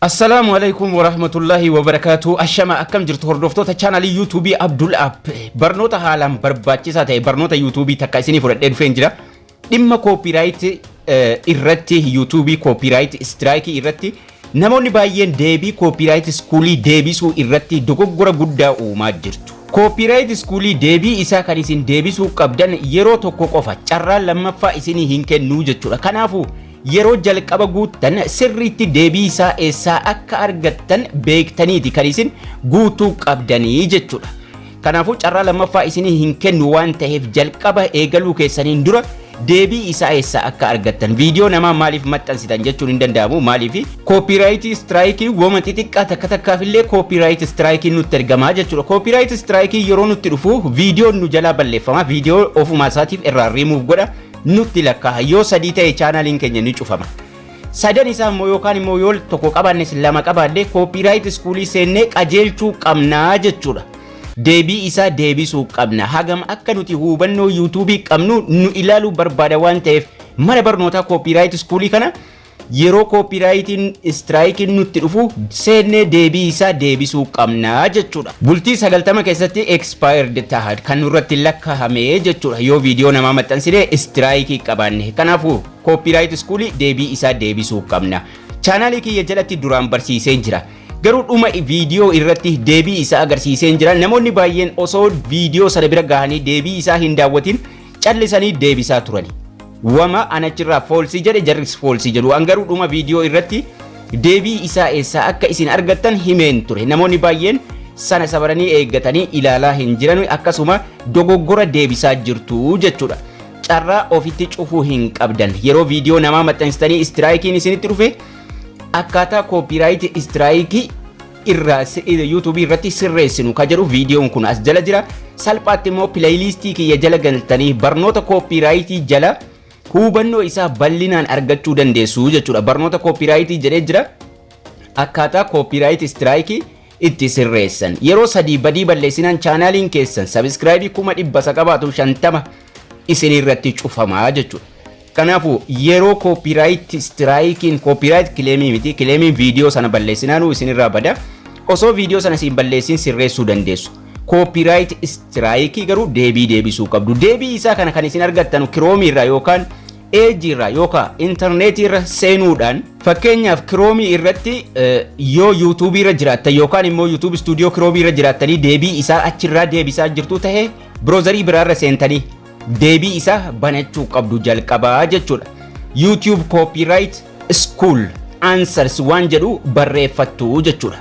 Assalaamu alaikum warahmatullahi wabarakaatu. Ashama, akkam jirtu hordoftoota chaanalii YouTubeii Abdul App? Barnoota haalaan barbaachisaa ta'e, barnoota YouTubeii takka isinii fudhadhee dhufeen jira. Dhimma copyright irratti, YouTubeii copyright strikeii irratti, namoonni baay'een deebii Copyright Schoolii deebisuu irratti dogoggora guddaa uumaa jirtu. Copyright Schoolii deebii isaa kan isin deebisuu qabdan yeroo tokko qofa, carraa lammaffaa isinii hin kennuu jechuudha. Kanaafuu yeroo jalqaba guuttan sirriitti deebii isaa eessaa akka argattan beektaniiti kan isin guutuu qabdanii jechuudha. Kanaafuu carraa lammaffaa isinii hin kennu waan ta'eef, jalqaba eegaluu keessaniin dura deebii isaa eessaa akka argattan. Viidiyoo namaa maaliif maxxansitan jechuun hin danda'amu. Maaliif? Copyright strikeii wama xixiqqaa takka takkaaf illee copyright strikeii nutti ergamaa jechuudha. Copyright strikeii yeroo nutti dhufu viidiyoon nu jalaa balleeffama. Viidiyoo ofuma isaatiif irraa riimuuf godha, nutti lakkaa'a. Yoo sadii ta'e chaanaaliin keenya ni cufama. Sadan isaa immoo yookaan immoo yoo tokko qabaannes lama qabaanne, Copyright Schoolii seennee qajeelchuu qabnaa jechuudha. Deebii isaa deebisuu qabna. Hagam akka nuti hubannoo YouTubeii qabnu nu ilaaluu barbaada waan ta'eef, mana barnootaa Copyright Schoolii kana yeroo copyrightiin strikeiin nutti dhufu seennee deebii isaa deebisuu qabnaa jechuudha. Bultii 90 keessatti expired ta'a kan nurratti lakkaa'ame jechuudha yoo viidiyoo namaa maxxansine strikeii qabaanne. Kanaafuu Copyright Schoolii deebii isaa deebisuu qabna. Chaanaalii kiyya jalatti duraan barsiisee jira. Garuu dhuma viidiyoo irratti deebii isaa agarsiisee jira. Namoonni baay'een osoo viidiyoo sana bira gahanii deebii isaa hin daawwatin callisanii deebisaa turani. Wama anachirraa falseii jedhe, jarris falseii jedhu. An garuu dhuma viidiyoo irratti deebii isaa eessaa akka isin argattan himeen ture. Namoonni baay'een sana sabaranii eeggatanii ilaalaa hin jiran, akkasuma dogoggora deebisaa jirtu jechuudha. Carraa ofitti cufuu hin qabdan. Yeroo viidiyoo namaa maxxansitanii strikeiin isinitti dhufe, akkaataa copyright strikeii irraa YouTubeii irratti sirreessinu ka jedhu viidiyoon kun as jala jira. Salphaatti immoo playlistii kiyya jala galtanii barnoota copyrightii jala hubannoo isaa bal'inaan argachuu dandeessu jechuudha. Barnoota copyrightii jedhee jira. Akkaataa copyright strikeii itti sirreessan. Yeroo sadii badii balleessinaan chaanaaliin keessan subscribeii 100,000 qabaatu 50 isin irratti cufamaa jechuudha. Kanaafuu yeroo copyright strikeiin, copyright claimii miti, claimiin viidiyoo sana balleessinaanuu isinirraa bada. Osoo viidiyoo sana isin balleessin sirreessuu dandeessu. Copyright strikeii garuu deebii deebisuu qabdu. Deebii isaa kana kan isin argattan Chromeii irraa yookaan Edgeii irraa yookaan intarneetii irra seenuudhaan. Fakkeenyaaf, Chromeii irratti yoo YouTubeii irra jiraattan yookaan immoo YouTube Studio Chromeii irra jiraattanii deebii isaa achirraa deebisaa jirtu ta'e, browserii biraarra seentanii deebii isaa banachuu qabdu jalqabaa jechuudha. YouTube Copyright School Answers waan jedhu barreeffattu jechuudha.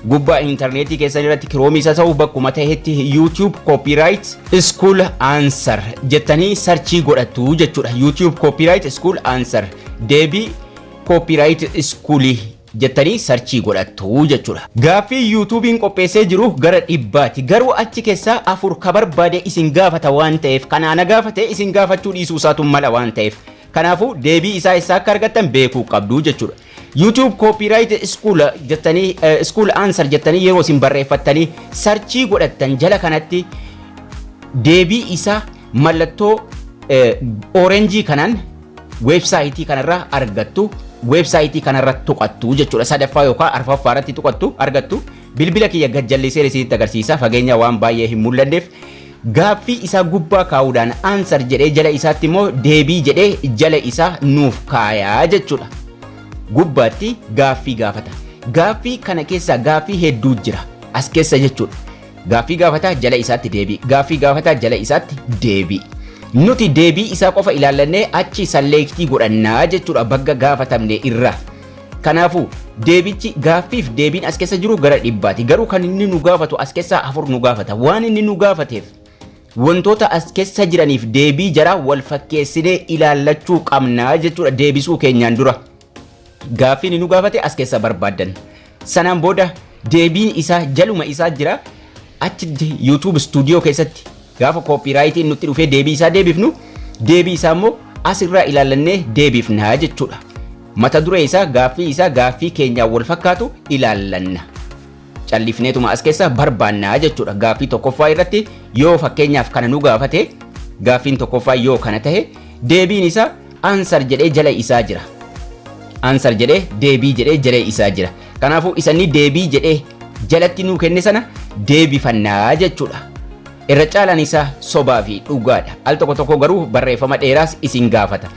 Gubbaa intarneetii keessan irratti Chromeii isa ta'u bakkuma ta'etti YouTube Copyright School Answer jettanii searchii godhattu jechuudha. YouTube Copyright School Answer, deebii Copyright Schoolii jettanii searchii godhattu jechuudha. Gaaffii YouTubeiin qopheessee jiru gara 100ti. Garuu achi keessaa afur ka barbaade isin gaafata waan ta'eef, kanaana gaafate isin gaafachuu dhiisuu isaatu mala waan ta'eef. Kanaafuu deebii isaa isaa akka argattan beekuu qabdu jechuudha. YouTube Copyright School jettanii, School Answer jettanii yeroo isin barreeffattanii searchii godhattan, jala kanatti deebii isaa mallattoo orangeii kanaan weebsaayitii kanarraa argattu. Weebsaayitii kanarra tuqattu jechuudha. Sadaffaa yookaan arfaffaa irratti tuqattu, argattu. Bilbila kiyya gajjallisee isinitti agarsiisa, fageenya waan baay'ee hin mul'anneef. Gaaffii isaa gubbaa kaa'uudhaan answer jedhee, jala isaatti immoo deebii jedhee jala isaa nuuf kaayaa jechuudha. Gubbaatti gaaffii gaafata. Gaaffii kana keessa gaaffii hedduu jira as keessa jechuudha. Gaaffii gaafataa, jala isaatti deebii. Gaaffii gaafataa, jala isaatti deebii. Nuti deebii isaa qofa ilaallannee achi selectii godhannaa jechuudha bakka gaafatamne irraa. Kanaafuu deebichi, gaaffiif deebiin as keessa jiru gara 100ti. Garuu kan inni nu gaafatu as keessaa afur nu gaafata. Waan inni nu gaafateef wantoota as keessa jiraniif deebii jara wal fakkeessinee ilaallachuu qabnaa jechuudha deebisuu keenyaan dura. Gaaffiin nu gaafate as keessa barbaaddan. Sanaan booda deebiin isaa jaluma isaa jira. Achi YouTube Studio keessatti gaafa copyrightiin nutti dhufee deebii isaa deebifnu, deebii isaa immoo asirraa ilaallannee deebifnaa jechuudha. Mata duree isaa, gaaffii isaa, gaaffii keenyaan wal fakkaatu ilaallanna. Callifneetuma as keessa barbaannaa jechuudha. Gaaffii tokkoffaa irratti yoo fakkeenyaaf kana nu gaafate, gaaffiin tokkoffaa yoo kana ta'e, deebiin isaa answer jedhee jala isaa jira. Answer jedhee, deebii jedhee jala isaa jira. Kanaafuu isanni deebii jedhee jalatti nuu kenne sana deebifannaa jechuudha. Irra caalaan isaa sobaa fi dhugaadha. Al tokko tokko garuu barreeffama dheeraas isin gaafata.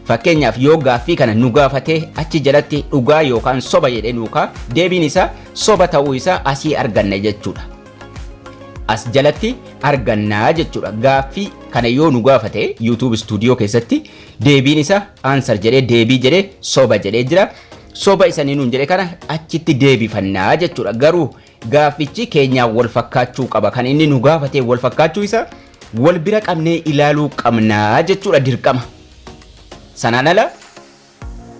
Fakkeenyaaf, yoo gaaffii kana nu gaafatee achi jalatti dhugaa yookaan soba jedhee nuu kaa, deebiin isaa soba ta'uu isaa asii arganna jechuudha. As jalatti argannaa jechuudha. Gaaffii kana yoo nu gaafate YouTube Studio keessatti, deebiin isaa answer jedhee, deebii jedhee, soba jedhee jira. Soba isanii nuun jedhe kana achitti deebifannaa jechuudha. Garuu gaaffichi keenyaan wal fakkaachuu qaba. Kan inni nu gaafate wal fakkaachuu isaa wal bira qabnee ilaaluu qabnaa jechuudha dirqama. Sanaan ala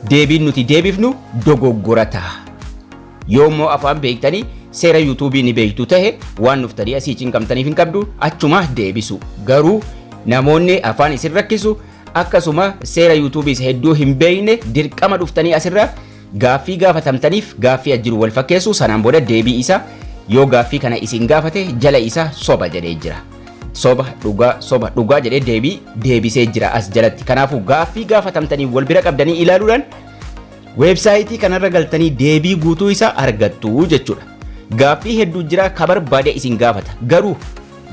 deebiin nuti deebifnu dogoggora ta'a. Yoo immoo afaan beektanii, seera YouTubeii ni beektu tahe, waan nuftanii asii cinqamtaniif hin qabdu, achuma deebisu. Garuu namoonni afaan isin rakkisu, akkasuma seera YouTubeiis hedduu hin beekne, dirqama dhuftanii asirra gaaffii gaafatamtaniif gaaffii jiru wal fakkeessu. Sanaan booda deebii isaa yoo gaaffii kana isin gaafate, jala isaa soba jedhee jira. Soba, dhugaa, soba, dhugaa jedhee deebii deebisee jira as jalatti. Kanaafuu gaaffii gaafatamtanii wal bira qabdanii ilaaluudhaan weebsaayitii kanarra galtanii deebii guutuu isaa argattu jechuudha. Gaaffii hedduu jira, ka barbaade isin gaafata. Garuu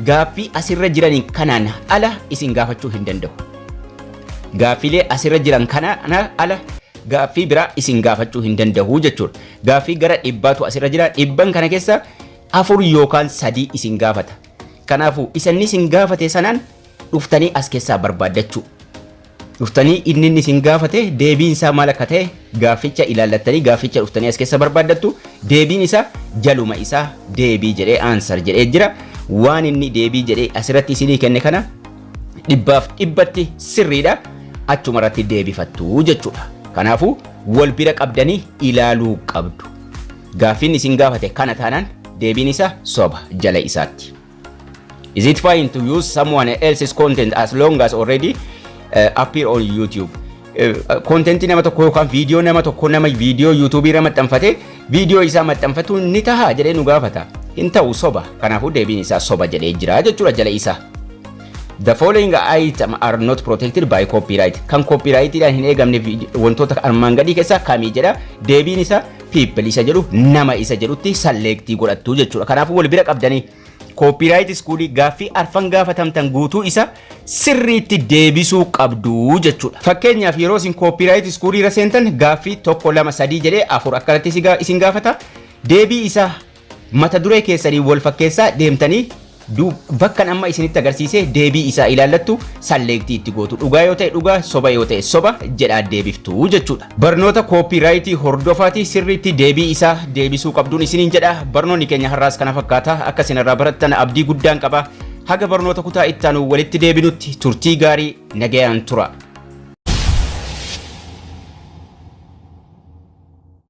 gaaffii asirra jiraniin kanaan ala isin gaafachuu hin danda'u. Gaaffiilee asirra jiran kanaan ala gaaffii biraa isin gaafachuu hin danda'u jechuudha. Gaaffii gara 100tu asirra jira. 100n kana keessa afur yookaan sadii isin gaafata. Kanaafuu isanni isin gaafate sanaan dhuftanii as keessaa barbaaddachuu. Dhuftanii inni isin gaafate deebiin isaa maal akka ta'e gaafficha ilaallattanii, gaafficha dhuftanii as keessa barbaaddattu. Deebiin isaa jaluma isaa deebii jedhee, answer jedhee jira. Waan inni deebii jedhee asirratti isinii kenne kana 100% sirriidha, achuma irratti deebifattu jechuudha. Kanaafuu wal bira qabdanii ilaaluu qabdu. Gaaffiin isin gaafate kana taanaan, deebiin isaa soba jala isaatti. Is it fine to use someone else's content as long as already appear on YouTube? Contentii nama tokko yookaan viidiyoo nama tokko, nama viidiyoo YouTubeii irra maxxanfate, viidiyoo isaa maxxanfatuun ni taha jedhee nu gaafata. Hin ta'u, soba. Kanaafuu deebiin isaa soba jedhee jira jechuudha jala isaa. The following item are not protected by copyright. Kan copyrightidhaan hin eegamne wantoota armaan gadii keessaa kamii jedha. Deebiin isaa people isa jedhu, nama isa jedhutti selectii godhattu jechuudha. Kanaafuu wal bira qabdanii copyright schoolii gaaffii arfan gaafatamtan guutuu isa sirriitti deebisuu qabdu jechuudha. Fakkeenyaaf, yeroo isin copyright schoolii irra seentan, gaaffii tokko, lama, sadii jedhee afur akkanatti isin gaafata. Deebii isaa mata duree keessanii wal fakkeessaa deemtanii, bakkan amma isinitti agarsiise deebii isaa ilaallattu, selectii itti gootu. Dhugaa yoo ta'e dhugaa, soba yoo ta'e soba jedhaa deebiftu jechuudha. Barnoota copyrightii hordofaatii sirriitti deebii isaa deebisuu qabduun isiniin jedha. Barnoonni keenya har'aas kana fakkaata. Akka isin irraa barattan abdii guddaan qaba. Haga barnoota kutaa ittaanu walitti deebinutti turtii gaarii, nagayaan tura.